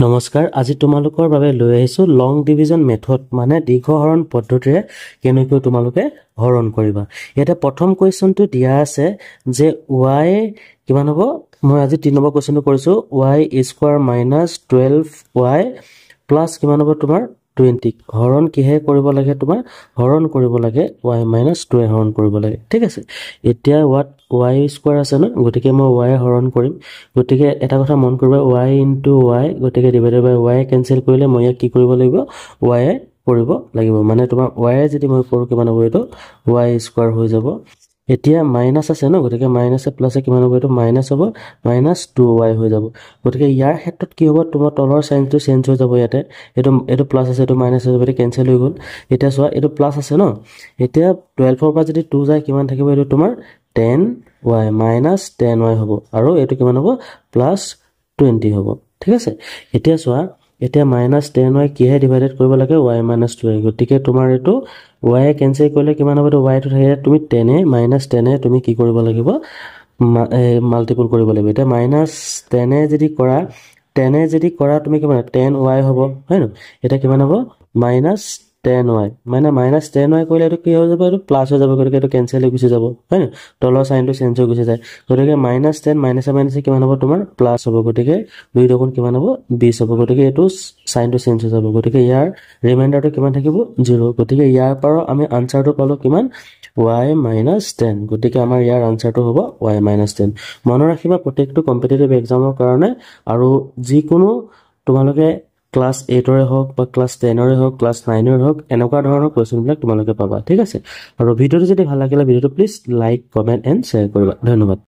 নমস্কাৰ, আজি তোমালোকৰ বাবে লৈ আহিছোঁ লং ডিভিজন মেথড, মানে দীৰ্ঘ হৰণ পদ্ধতিৰে কেনেকৈ তোমালোকে হৰণ কৰিবা। ইয়াতে প্ৰথম কুৱেশ্যনটো দিয়া আছে যে ৱাই কিমান হ'ব। মই আজি 3 নম্বৰ কুৱেশ্যনটো কৰিছোঁ। Y square minus 12 y plus কিমান হ'ব তোমাৰ? 20। হৰণ কিহে কৰিব লাগে? তোমাৰ হৰণ কৰিব লাগে ৱাই মাইনাছ টুৱে হৰণ কৰিব লাগে, ঠিক আছে। এতিয়া ৱাট ৱাই স্কোৱাৰ আছে ন, গতিকে মই ৱাই হৰণ কৰিম। গতিকে এটা কথা মন কৰিবা, ৱাই ইনটু ৱাই, গতিকে ডিভাইডেড বাই ৱাই কেঞ্চেল কৰিলে মই ইয়াক কি কৰিব লাগিব? ৱাইয়ে কৰিব লাগিব। মানে তোমাৰ ৱাইয়ে যদি মই কৰোঁ কিমান হ'ব? এইটো ৱাই স্কোৱাৰ হৈ যাব। এতিয়া মাইনাছ আছে ন, গতিকে মাইনাছে প্লাছে কিমান হ'ব? এইটো মাইনাছ হ'ব, মাইনাছ টু ৱাই হৈ যাব। গতিকে ইয়াৰ ক্ষেত্ৰত কি হ'ব? তোমাৰ তলৰ চাইনটো চেঞ্জ হৈ যাব। ইয়াতে এইটো প্লাছ আছে, এইটো মাইনাছ হৈ যাব, এইটো কেঞ্চেল হৈ গ'ল। এতিয়া চোৱা, এইটো প্লাছ আছে ন। এতিয়া 12ৰ পৰা যদি টু যায় কিমান থাকিব? এইটো তোমাৰ 10 y, minus 10 y হ'ব আৰু এইটো কিমান হ'ব? প্লাছ 20 হ'ব, ঠিক আছে। এতিয়া চোৱা, এতিয়া মাইনাছ 10 ৱাই কিহে ডিভাইডেড কৰিব লাগে? Y minus two Y. গতিকে তোমাৰ এইটো ৱাই কেঞ্চেল কৰিলে কিমান হ'ব? এইটো ৱাইটো থাকিলে তুমি টেনে, মাইনাছ টেনে তুমি কি কৰিব লাগিব? মাল্টিপুল কৰিব লাগিব। এতিয়া মাইনাছ টেনে যদি কৰা, টেনে যদি কৰা তুমি কিমান? 10 ৱাই হ'ব, হয় ন? এতিয়া কিমান হ'ব? মাইনাছ 10 ৱাই, মানে মাইনাছ 10 ৱাই কৰিলে এইটো কি হৈ যাব? এইটো প্লাছ হৈ যাব। গতিকে এইটো কেঞ্চেল হৈ গুচি যাব, হয় ন? তলৰ চাইনটো চেঞ্জ হৈ গুচি যায়। গতিকে মাইনাছ 10, মাইনাছে মাইনাছে কিমান হ'ব তোমাৰ? প্লাছ হ'ব। গতিকে দুই দুগুণ কিমান হ'ব? 20 হ'ব। গতিকে এইটো চাইনটো চেঞ্জ হৈ যাব। গতিকে ইয়াৰ ৰিমাইণ্ডাৰটো কিমান থাকিব? জিৰ'। গতিকে ইয়াৰ পৰাও আমি আনচাৰটো পালোঁ কিমান? Y minus 10। গতিকে আমাৰ ইয়াৰ আনচাৰটো হ'ব ৱাই মাইনাছ 10। মনত ৰাখিবা, প্ৰত্যেকটো কম্পিটিটিভ এক্সামৰ কাৰণে আৰু যিকোনো তোমালোকে ক্লাছ এইটৰে হওক বা ক্লাছ 10ৰে হওক, ক্লাছ 9ৰে হওক, এনেকুৱা ধৰণৰ কুৱেশ্যনবিলাক তোমালোকে পাবা, ঠিক আছে। আৰু ভিডিঅ'টো যদি ভাল লাগিলে ভিডিঅ'টো please like, comment and share কৰিবা। ধন্যবাদ।